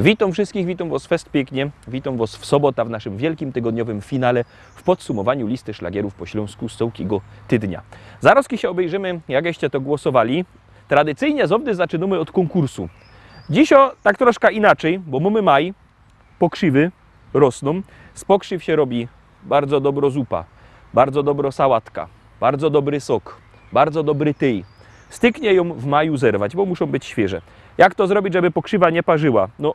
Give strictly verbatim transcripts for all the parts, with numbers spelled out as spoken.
Witōm wszyjskich, witōm wŏs fest piyknie, witōm wŏs w sobota w naszym wielkim tygodniowym finale, w podsumowaniu listy szlagierōw po ślōnsku z cołkigo tydnia. Zarŏzki sie ôbejrzymy, jak żeście to głosowali. Tradycyjnie zŏwdy zaczynōmy ôd kōnkursu. Dzisiŏ tak troszka inaczyj, bo mōmy maj, pokrziwy rosnōm, z pokrziw sie robi bardzo dobrŏ zupa, bardzo dobrŏ sałatka, bardzo dobry sok, bardzo dobry tyj. Styknie jã w maju zerwać, bo muszōm być świyże. Jak to zrobić, żeby pokrziwa niy parzyła? No,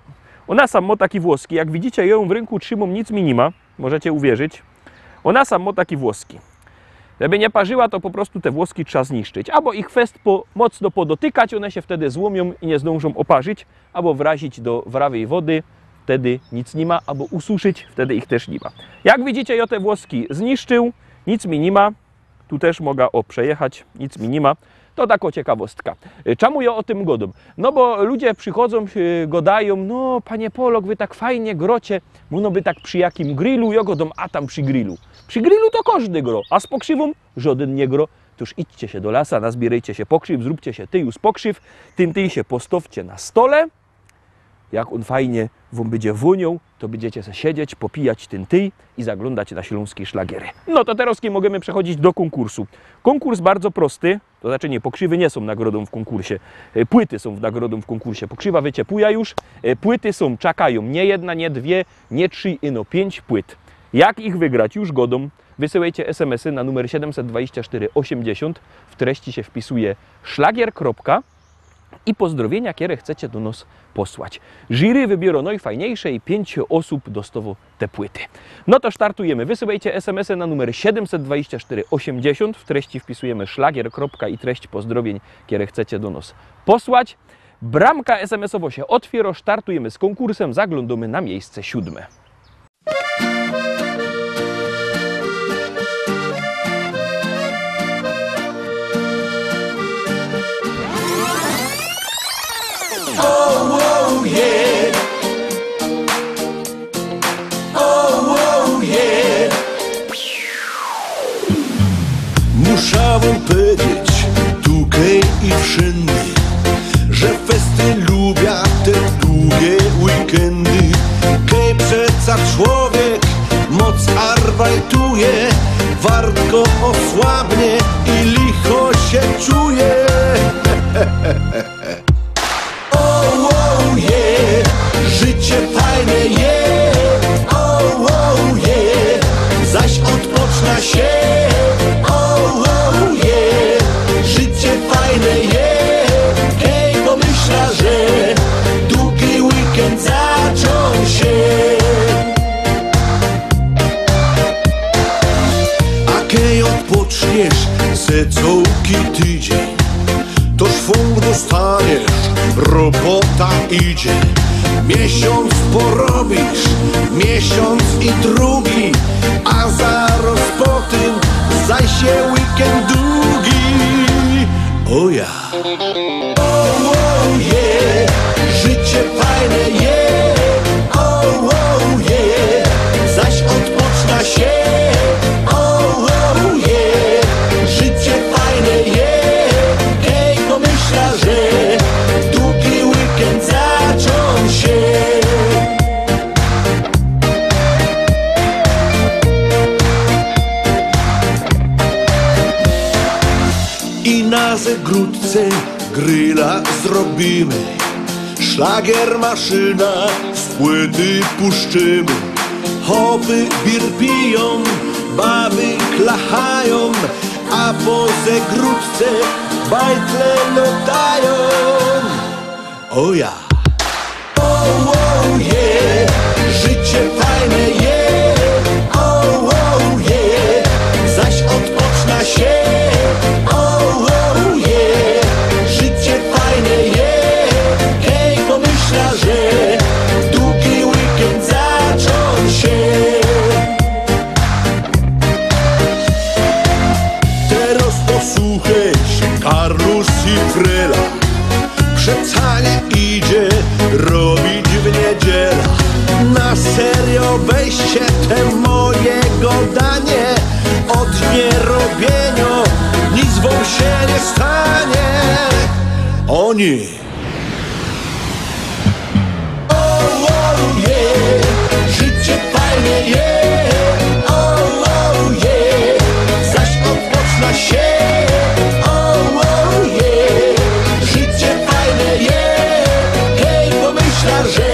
ôna sam mŏ taki włoski, jak widzicie, jã w rynku trzimōm, nic mi niy ma, możecie uwierzyć. Ôna sam mŏ taki włoski. Żeby niy parzyła, to po prostu te włoski trzeba zniszczyć. Abo ich fest po, mocno podotykać, ône sie wtedy złōmiōm i niy zdōnżōm ôparzić, abo wrazić do wrawyj wody, wtedy nic niy ma, abo ususzyć, wtedy ich tyż niy ma. Jak widzicie, jŏ te włoski zniszczył, nic mi niy ma. Tu tyż moga, ô, przejechać, nic mi niy ma. To takŏ ciekawostka. Y, czymu jŏ ô tym gŏdōm? No bo ludzie przichodzōm, y, gŏdajōm: „No, panie Polok, wy tak fajnie grocie, mōno by tak przi jakim grillu?” Jŏ gŏdōm: „A tam przi grillu. Przi grillu to kożdy grŏ, a z pokrzywōm żŏdyn niy grŏ. Tōż idźcie sie do lasa, nazbiyryjcie sie pokrziw, zrōbcie sie tyj z pokrziw, tyn tyj sie postŏwcie na stole. Jak ôn fajnie wōm bydzie wōnioł, to bydziecie se siedzieć, popijać tyn tyj i zaglōndać na ślōnske szlagiery”. No to terŏz mōgōmy przechodzić do kōnkursu. Kōnkurs bardzo prosty, to znaczy niy, pokrziwy niy sōm nagrodōm w kōnkursie. E, płyty sōm w, nagrodōm w kōnkursie. Pokrziwa wycie puja już. E, płyty sōm, czekajōm, niy jedna, niy dwie, niy trzi, ino piyńć płyt. Jak ich wygrać? Już gŏdōm. Wysyłejcie S M S-y na numer siedymset dwadzieścia sztyry ôziymdziesiōnt. W treści sie wpisuje szlagier, kropka, i pozdrowienia, kere chcecie do nos posłać. Jury wybiyrŏ nojfajniejsze i piyńć ôsōb dostŏwŏ te płyty. No to startujymy. Wysyłejcie S M S-y na numer siedymset dwadzieścia sztyry ôziymdziesiōnt. W treści wpisujymy szlagier, kropka, i treść pozdrowień, kere chcecie do nos posłać. Bramka S M S-owŏ sie ôtwiyrŏ, startujymy z kōnkursym, zaglōndōmy na miyjsce siōdme. Musza wōm pedzieć, tukej i wszyndy, że festy lubia te dugie weekendy. Kej przeca człowiek moc arbajtuje, wartko osłabnie i licho sie czuje. O, o, je, życie fajne je. O, o, je, zaś ôdpoczna sie. O, o, je, życie fajne je. Kej pomyśla, że dugi weekend zaczōn sie. A kej ôdpoczniesz se cołki tydziyń, to szwōng dostaniesz, robota idzie. Miesiōnc porobisz, miesiōnc i drugi, a zarŏz po tym zaś je weekend dugi. O ja. O, o, je, życie fajne je. O, o, je, zaś ôdpoczna sie. O, o, je, życie fajne je. Kej pomyśla, że dugi weekend zaczōn sie. I na zegrodce grilla zrobiymy, szlagier maszyna w płyty puszczymy. Chopy bir pijōm, baby klachajōm, a po zegrodce bajtle lotajōm. O ja. O, o, je, życie fajne je. O, o, je, zaś ôdpoczna sie. O, o, je, życie fajne je. Kej pomyśla, że dugi weekend zaczōn sie. Terŏz posłuchej, Karlus i Frela. Przeca niy idzie robić w niedziela. Weźcie te moje godanie, od nierobieńo nic wōm sie niy stanie. Oni. O, o, je, życie fajne je. O, o, je, zaś ôdpoczna sie. O, o, je, życie fajne je. Hej, bo myśla, że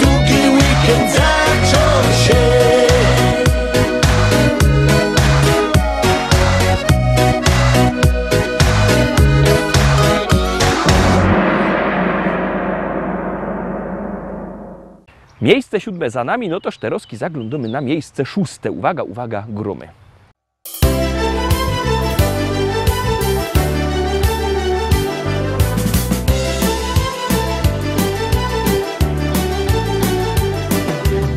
dugi weekend zaczōn sie. Miyjsce siōdme za nami, no to teroz zaglōndōmy na miyjsce szōste. Uwaga, uwaga, grōmy.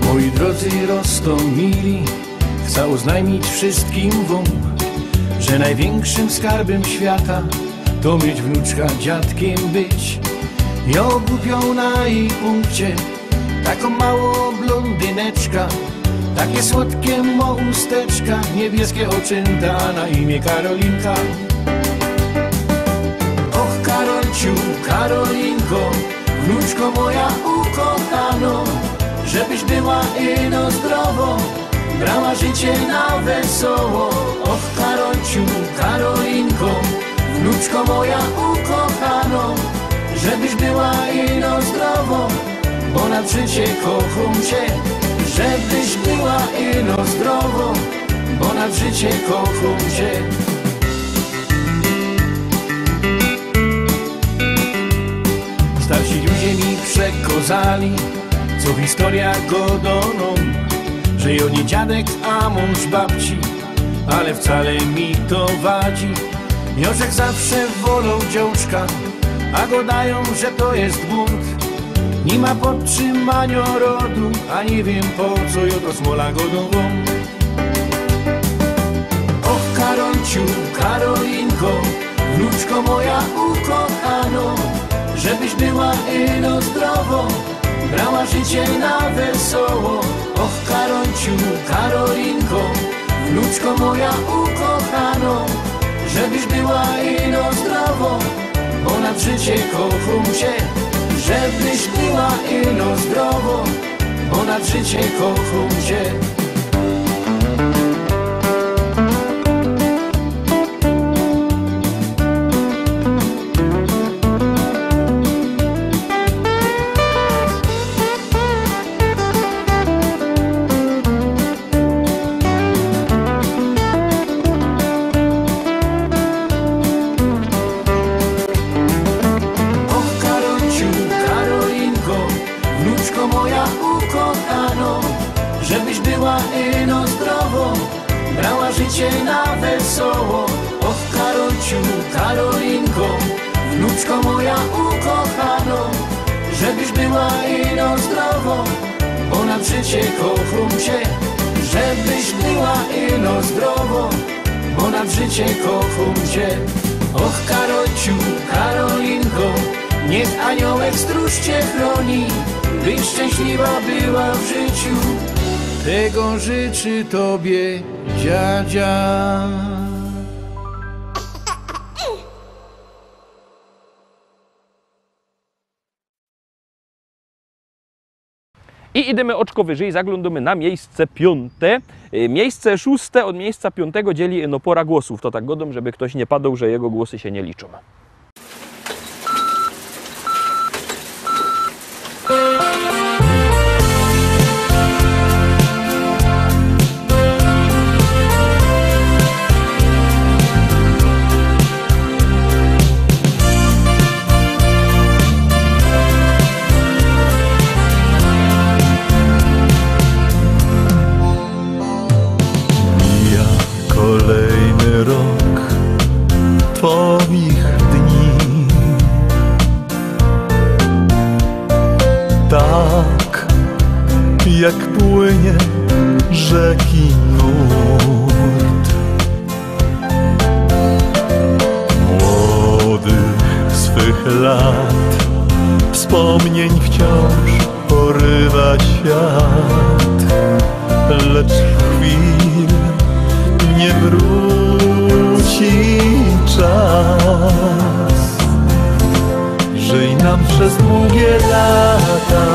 Moi drodzy roztōmili, chcã ôznajmić wszyjskim wōm, że nojwiyńkszym skarbym świata to mieć wnuczka, dziadkym być. Jŏ gupiōm na jij pōnkcie, takõ małõ blōndyneczkã, take słodkie mŏ usteczka, niebieskie ôczynta, a na imiã Karolinka. Och, Karolciu, Karolinko, wnuczko moja ukochanŏ, żebyś była ino zdrowŏ, brała życie na wesoło. Och, Karolciu, Karolinko, wnuczko moja ukochanŏ, żebyś była ino zdrowŏ, bo nad życie kochōm ciã. Żebyś była ino zdrowŏ, bo nad życie kochōm ciã. Starsi ludzie mi przekŏzali, co historia gŏdŏ nōm, że jŏ niy dziadek, a mōż babci, ale wcale mi to wadzi. Jŏ żech zawsze woloł dziołczka, a gŏdajōm, że to je błōnd. Niy ma podtrzimaniŏ rodu, a niy wiym, po co jŏ to smola gŏdōm wōm. Och, Karolciu, Karolinko, wnuczko moja ukochanŏ, żebyś była ino zdrowŏ, brała życie na wesoło. Och, Karolciu, Karolinko, wnuczko moja ukochanŏ, żebyś była ino zdrowŏ, bo nad życie kochōm ciã. Żebyś była ino zdrowŏ, bo nad życie kochōm ciã. Och, Karolciu, Karolinko, wnuczko moja ukochanŏ, żebyś była ino zdrowŏ, brała życie na wesoło. Och, Karolciu, Karolinko, wnuczko moja ukochanŏ, żebyś była ino zdrowŏ, bo nad życie kochōm ciã. Żebyś była ino zdrowŏ, bo nad życie kochōm ciã. Och, Karolciu, Karolinko, niych aniołek stróż ciã chrōni, byś szczynśliwŏ była w życiu. Tego życzy tobie dziadzia. I idymy oczko wyżyj, zaglōndōmy na miyjsce piōnte. Y, miyjsce szōste ôd miyjsca piōntego dzieli ino pora głosōw. To tak gŏdōm, żeby ftoś niy padoł, że jego głosy sie niy liczōm. Mija kolejny rok twojich dni. Tak jak płynie rzeki nurt. Młodych swych lat, wspomnień wciąż Porywa świat, lecz chwil nie wróci czas. Żyj nam przez długie lata,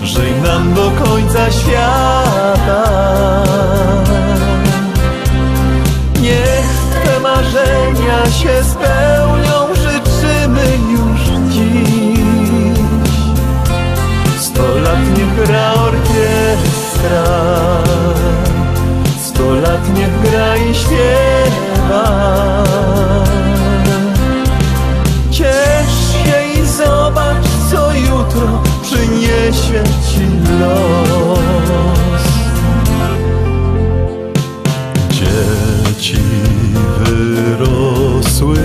żyj nam do końca świata. Niech te marzenia się spełnią, życzymy już dziś. Sto lat niech gra orkiestra, sto lat niech gra i śpiewa. Ciesz się i zobacz, co jutro przyniesie ci los. Dzieci wyrosły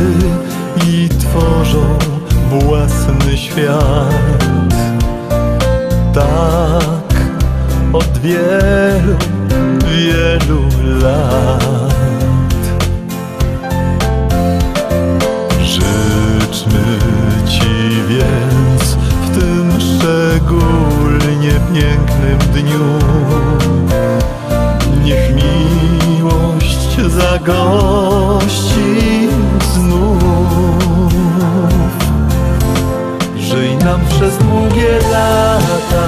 i tworzą własny świat. Tak od wielu, wielu lat. Życzmy ci więc w tym szczególnie pięknym dniu, niech miłość zagości znów. Żyj nam przez długie lata,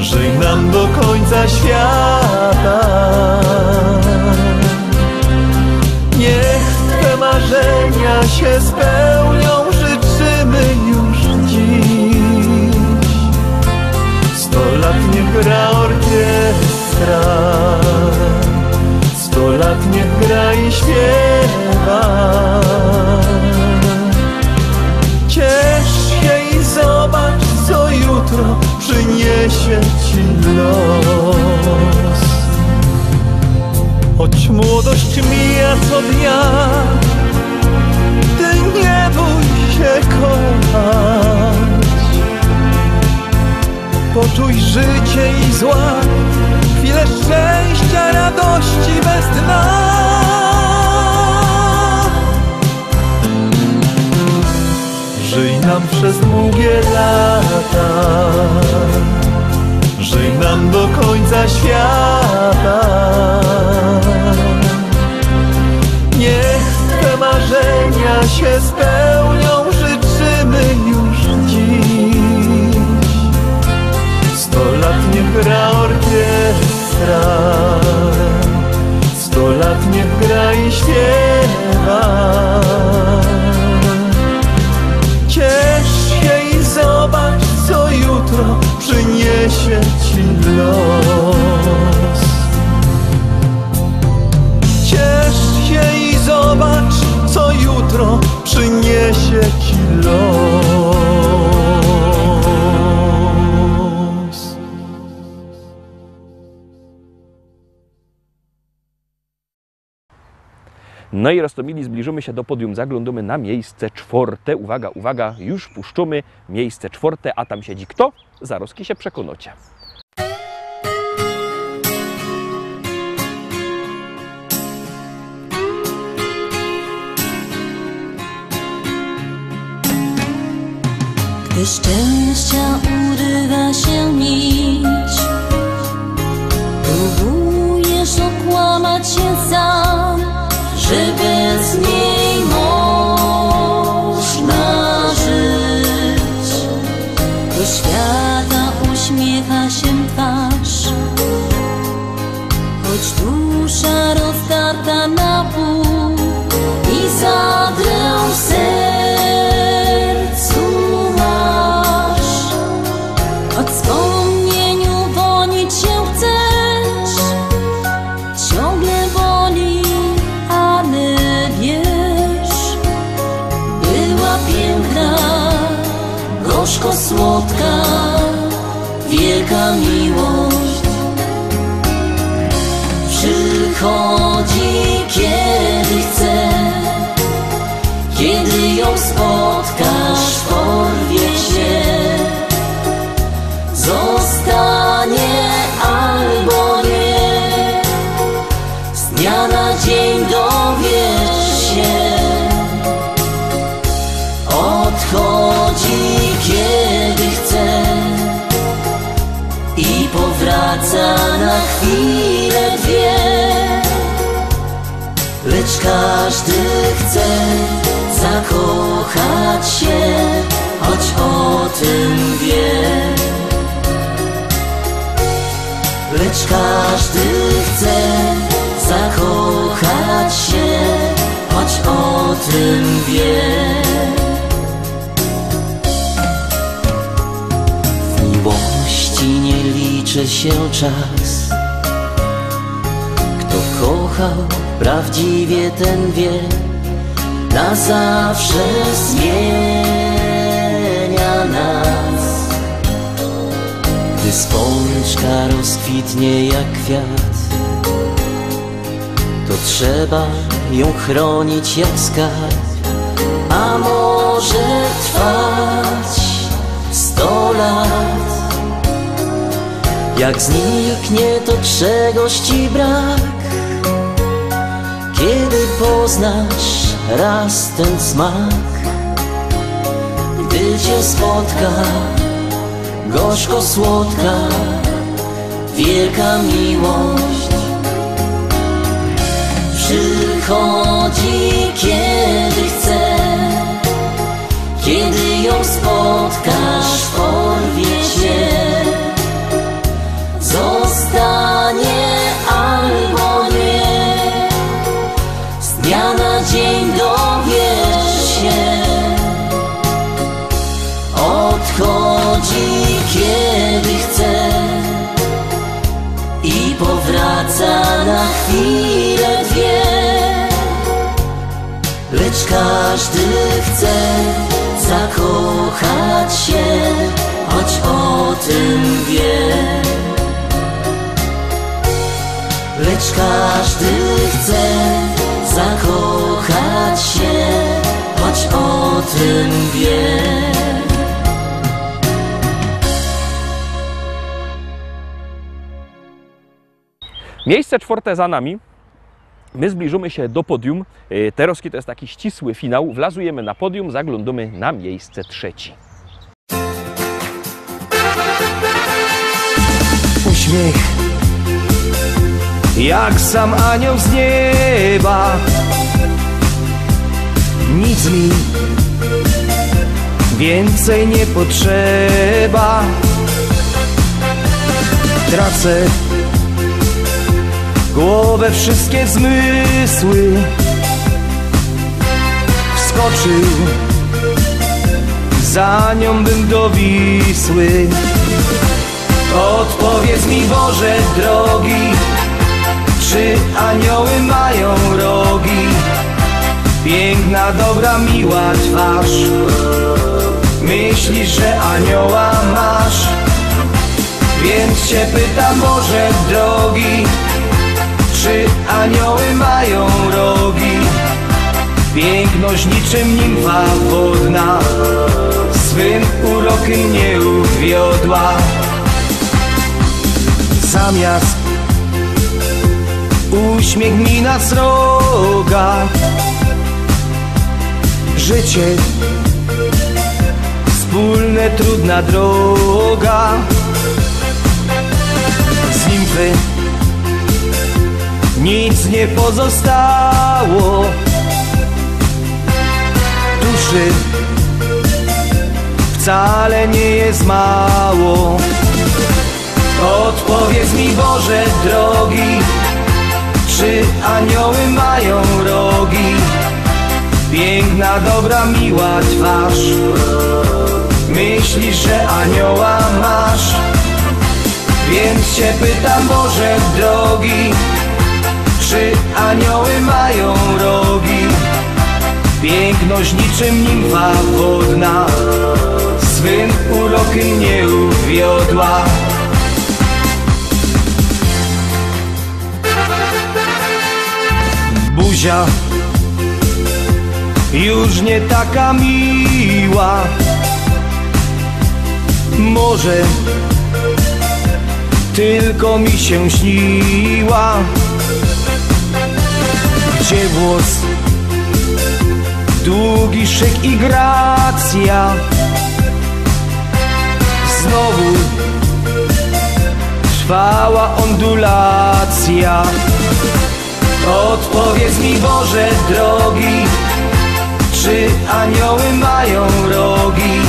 żyj nam do końca świata. Niech te marzenia się spełnią, życzymy już dziś. Sto lat niech gra orkiestra, sto lat niech gra i śpiewa. Ciesz się i zobacz, co jutro przyniesie ci los. Choć młodość mija co dnia, ty nie bój się kochać. Poczuj życie i zła, chwile szczęścia, radości bez dna. Żyj nam przez długie lata, żyj nam do końca świata. Niech te marzenia się spełnią, życzymy już dziś. Sto lat niech gra orkiestra, sto lat niech gra i śpiewa. Ciesz się i zobacz, co jutro przyniesie ci los. Ciesz się i zobacz, co jutro przyniesie ci los. No i roztōmili, zbliżōmy sie do podium, zaglōndōmy na miejsce czworte. Uwaga, uwaga, już puszczōmy miejsce czworte, a tam siedzi kto? Zarozki sie przekōnŏcie. Gdy szczęścia urywa się nić, próbujesz okłamać się sam, że bez niej można żyć. Do świata uśmiecha się twarz, choć dusza rozdarta na pół i zadrę w sercu masz. Od wspomnień uwolnić się chcesz, ciągle boli, ale wiesz, była piękna, gorzko słodka, wielka miłość. Przychodzi, kiedy chce, kiedy ją spotkasz, porwie się. Zostanie albo nie, z dnia na dzień dowiesz się. Odchodzi, Kiedy chce i powraca na chwilę, dwie. Lecz każdy chce zakochać się, choć o tym wie. Lecz każdy chce zakochać się, choć o tym wie. W miłości nie liczy się czas. Kto kochał prawdziwie, ten wie, na zawsze zmienia nas. Gdy spączka rozkwitnie jak kwiat, to trzeba ją chronić jak skarb, a może trwać sto lat. Jak zniknie to, czego ci brak, kiedy poznasz raz ten smak, gdy cię spotka gorzko-słodka wielka miłość. Przychodzi, kiedy chce, kiedy ją spotkasz, porwie się, zostanie albo nie. Z dnia na dzień dowiesz się. Odchodzi, kiedy chce i powraca na chwilę, dwie. Lecz każdy chce zakochać się, choć o tym wie. Lecz każdy chce zakochać się, choć o tym wie. Miejsce czwarte za nami. My zbliżamy się do podium. E, terozki to jest taki ścisły finał. Wlazujemy na podium, zaglądamy na miejsce trzecie. Uśmiech jak sam anioł z nieba. Nic mi więcej nie potrzeba. Tracę głowę, wszystkie zmysły. Wskoczył za nią bym do Wisły. Odpowiedz mi, Boże drogi, czy anioły mają rogi? Piękna, dobra, miła twarz. Myślisz, że anioła masz? Więc cię pytam, Boże drogi, czy anioły mają rogi? Piękność niczym nimfa wodna, swym urokiem nie uwiodła. Zamiast uśmiech mi na sroga, życie wspólne, trudna droga. Z nimfy nic nie pozostało. Duszy wcale nie jest mało. Odpowiedz mi, Boże drogi, czy anioły mają rogi? Piękna, dobra, miła twarz. Myślisz, że anioła masz? Więc cię pytam, Boże drogi, czy anioły mają rogi? Piękność niczym nimfa wodna, swym urokiem nie uwiodła. Buzia już nie taka miła. Może tylko mi się śniła. Gdzie włos, długi szyk i gracja? Znowu trwała ondulacja. Odpowiedz mi, Boże drogi, czy anioły mają rogi?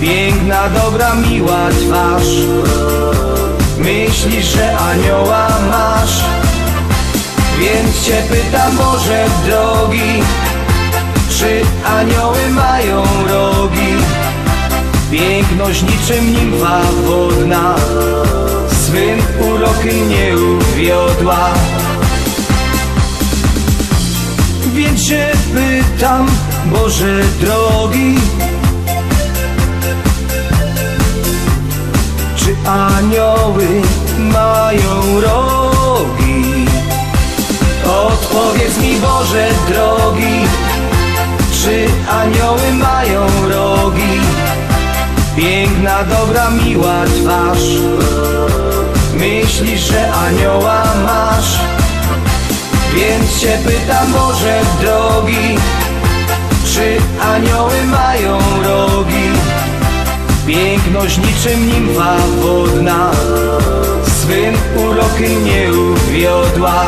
Piękna, dobra, miła twarz. Myślisz, że anioła masz? Więc cię pytam, Boże drogi, czy anioły mają rogi? Piękność niczym nimfa wodna swym urokym nie uwiodła. Więc się pytam, Boże drogi, czy anioły mają rogi? Odpowiedz mi, Boże drogi, czy anioły mają rogi? Piękna, dobra, miła twarz. Myślisz, że anioła masz? Więc cię pytam, Boże drogi, czy anioły mają rogi? Piękność niczym nimfa wodna swym urokym nie uwiodła.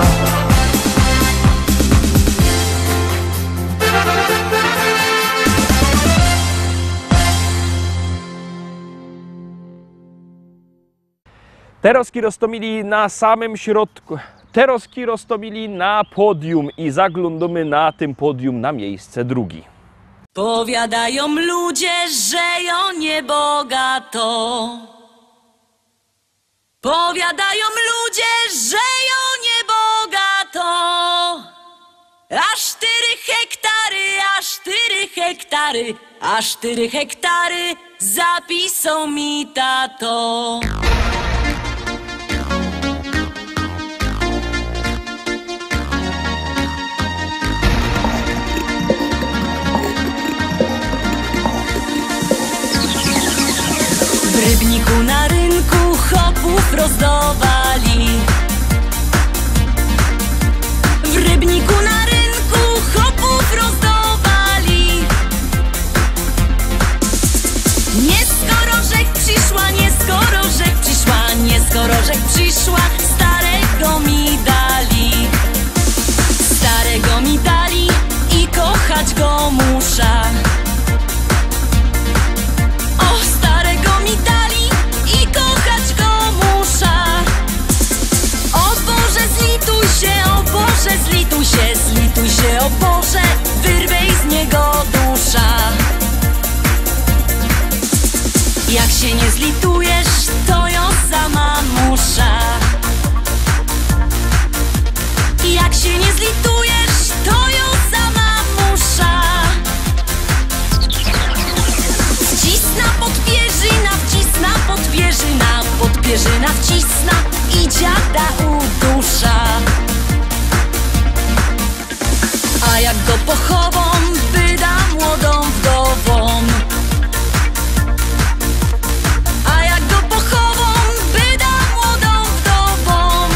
Terozki roztomili na samym środku. Terozki roztomili na podium i zaglōndōmy na tym podium na miejsce drugie. Powiadają ludzie, że ja niebogato. Powiadają ludzie, że ja niebogato. Aż sztyry hektary, aż sztyry hektary, aż sztyry hektary zapisał mi tato. W Rybniku na rynku chopōw rozdowali. W Rybniku na rynku chopōw rozdowali. Nieskoro żech przyszła, nieskoro żech przyszła, nieskoro żech przyszła, starego mi dali. Starego mi dali i kochać go musza. O, starego mi dali i kochać go musza. O Boże, zlituj się, o Boże, zlituj się, zlituj się, o Boże, wyrwej z niego dusza. Jak się nie zlitujesz, to ja sama musza. Jak się nie zlitujesz, to ja sama musza. Wcisnã pod pierzyna, wcisnã pod pierzyna, pod pierzyna wcisnã i dziada udusza. A jak go pochowōm, bydã młodōm wdowōm. A jak go pochowōm, bydã młodōm wdowōm.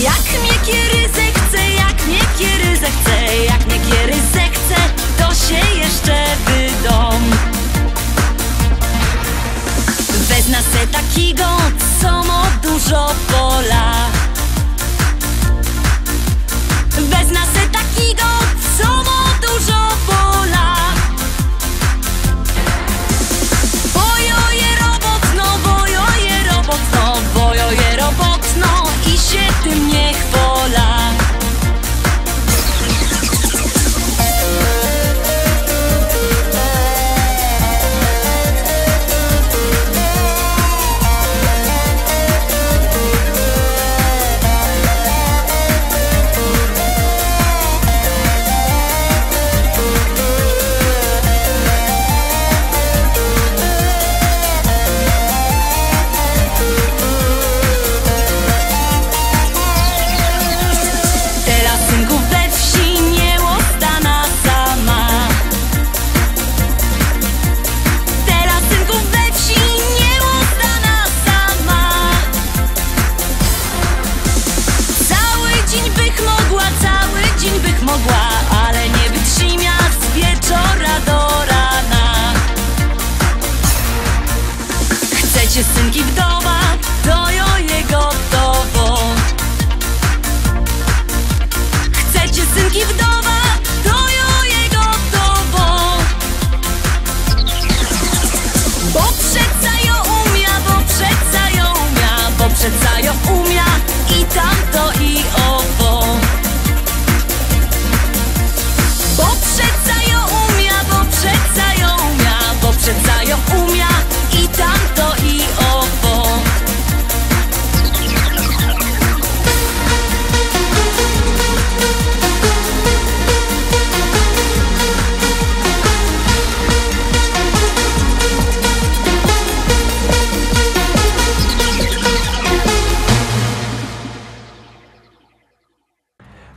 Jak mie kiery zechce, jak mie kiery zechce, jak mie kiery zechce, to sie jeszcze wydōm. Weznã se takigo, co mo dużo pola. Weznã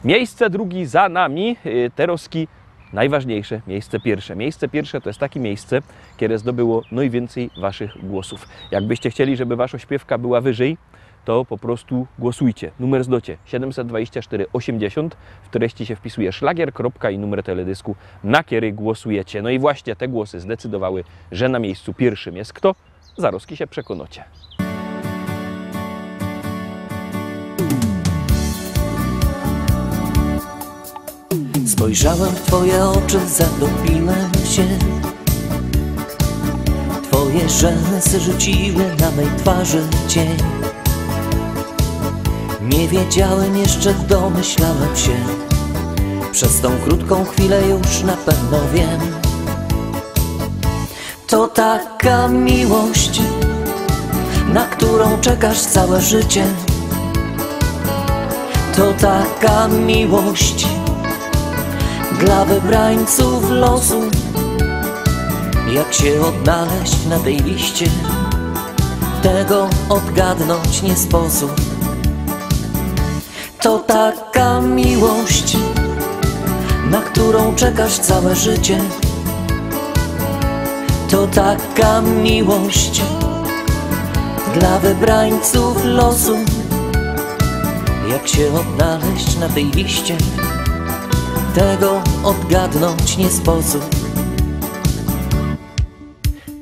Miejsce drugie za nami, y, terŏzki nojważniyjsze, miejsce piyrwsze. Miejsce piyrwsze to je take miejsce, kere zdobyło nojwiyncyj waszych głosōw. Jakbyście chcieli, żeby wasza śpiywka była wyżyj, to po prostu głosujcie. Numer zdocie: siedymset dwadzieścia sztyry osiemdziesiōnt, w treści sie wpisuje szlagier, kropka i numer teledysku, na kery głosujecie. No i właśnie te głosy zdecydowały, że na miejscu piyrwszym je kto. Zarŏzki sie przekonocie. Spojrzałem w twoje oczy, zatopiłem się. Twoje rzęsy rzuciły na mej twarzy cień. Nie wiedziałem jeszcze, domyślałem się. Przez tą krótką chwilę już na pewno wiem. To taka miłość, na którą czekasz całe życie. To taka miłość dla wybrańców losu. Jak się odnaleźć na tej liście? Tego odgadnąć nie sposób. To taka miłość, na którą czekasz całe życie. To taka miłość dla wybrańców losu. Jak się odnaleźć na tej liście? Tego odgadnąć nie sposób.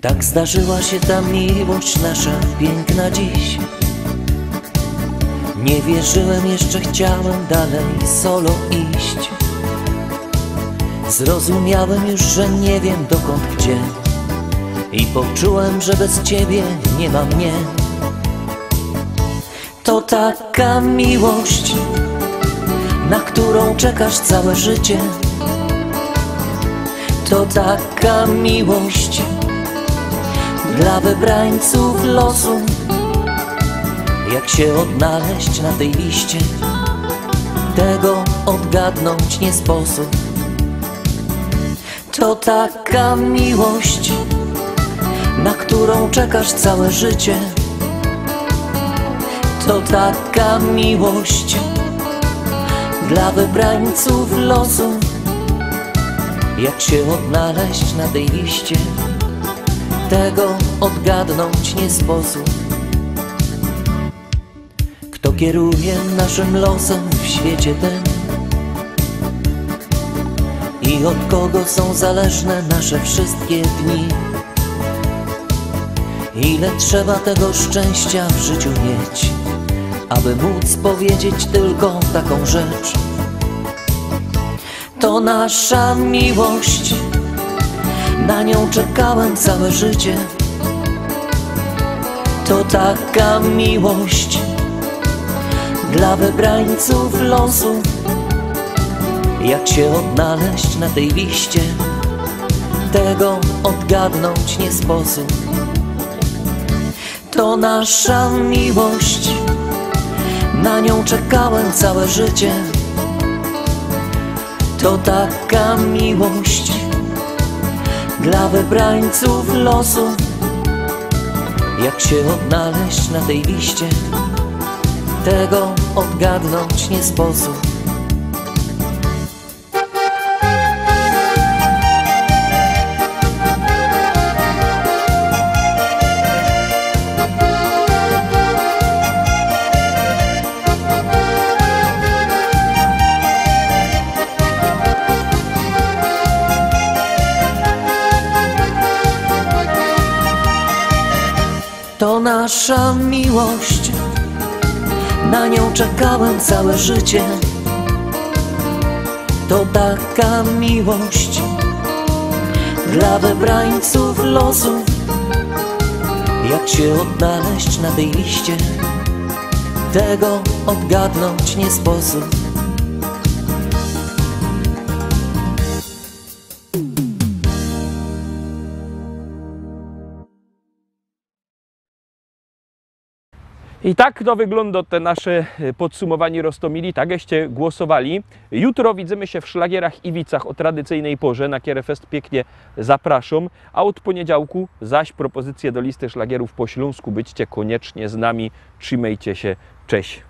Tak zdarzyła się ta miłość nasza piękna dziś. Nie wierzyłem jeszcze, chciałem dalej solo iść. Zrozumiałem już, że nie wiem, dokąd, gdzie. I poczułem, że bez ciebie nie ma mnie. To taka miłość, na którą czekasz całe życie. To taka miłość dla wybrańców losu. Jak się odnaleźć na tej liście? Tego odgadnąć nie sposób. To taka miłość, na którą czekasz całe życie. To taka miłość dla wybrańców losu. Jak się odnaleźć na tej liście? Tego odgadnąć nie sposób. Kto kieruje naszym losem w świecie tym? I od kogo są zależne nasze wszystkie dni? Ile trzeba tego szczęścia w życiu mieć, aby móc powiedzieć tylko taką rzecz? To nasza miłość, na nią czekałem całe życie. To taka miłość dla wybrańców losu. Jak się odnaleźć na tej liście? Tego odgadnąć nie sposób. To nasza miłość, na nią czekałem całe życie. To taka miłość dla wybrańców losu. Jak się odnaleźć na tej liście? Tego odgadnąć nie sposób. To nasza miłość, na nią czekałem całe życie. To taka miłość dla wybrańców losu. Jak się odnaleźć na tej liście? Tego odgadnąć nie sposób. I tak to wyglōndo, te nasze, e, podsumowanie Roztomili, tak żeście głosowali. Jutro widzymy sie w Szlagierach i Wicach ô tradycyjnej porze, na kere fest piyknie zaprŏszōm, a ôd pōniedziałku zaś propozycje do listy szlagierōw po ślōnsku. Bydźcie kōniecznie z nami, trzimejcie sie, cześć.